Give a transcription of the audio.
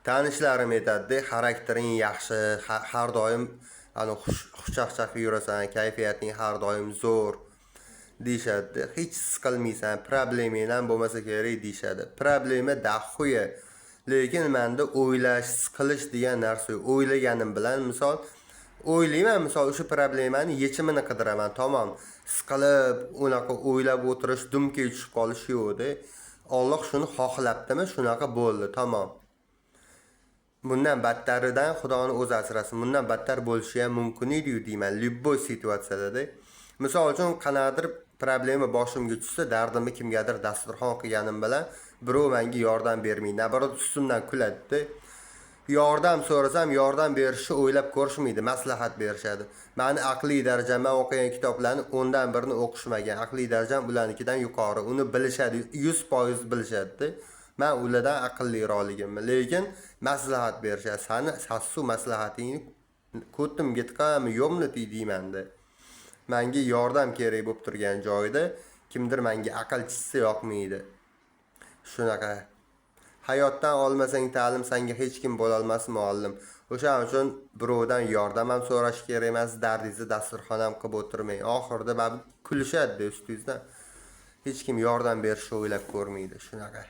Tanishlarim aytadida, xaraktering yaxshi, har doim ani xushchaqchaq yurasan, kayfiyating har doim zo'r deyishadi. Hech siqilmaysan, problemang ham bo'lmasa kerak deyishadi. Problema дохуя. Lekin menda o'ylash, siqilish degan narsa yo'q. O'ylaganim bilan, misol, o'ylayman, misol, o'sha problemani yechimini qidiraman, tamom. Siqilib, unaqa o'ylab o'tirish, думка ga tushib qolish yo'qda. Alloh shuni xohlabdimi, shunaqa bo'ldi, tamom. Bundan battaridan Xudoni o'zi asrasin. Bundan battar bo'lishi ham mumkin edi-yu deyman, любой situatsiyada. Misol uchun, qanaqadir problema boshimga tushsa, dardimni kimgadir dasturxon qilganim bilan birov menga yordam bermaydi. Наоборот, ustimdan kuladi-da. Yordam so'rasam, yordam berishni o'ylab ko'rishmaydi, maslahat berishadi. Mani aqliy darajam, man o'qigan kitoblarni o'ndan birini o'qishmagan. Aqliy darajam ularnikidan yuqori. Uni bilishadi, 100% bilishadi. Man ulardan aqlliroqligimni, lekin maslahat berishadi. Sani sassu maslahatingni ko'timga tiqamanmi, yo'qmi deymanda. Menga yordam kerak bo'lib turgan joyda kimdir menga aql chizsa, yoqmaydi. Shunaqa. Hayotdan olmasang ta'lim, sanga hech kim bo'lolmas muallim. O'shaning uchun birovdan yordam ham so'rash kerak emas, dardingizni dasturxon ham qilib o'tirmang. Oxirida baribir kulishadi ustingizdan. Hech kim yordam berishni o'ylab ko'rmaydi. Shunaqa.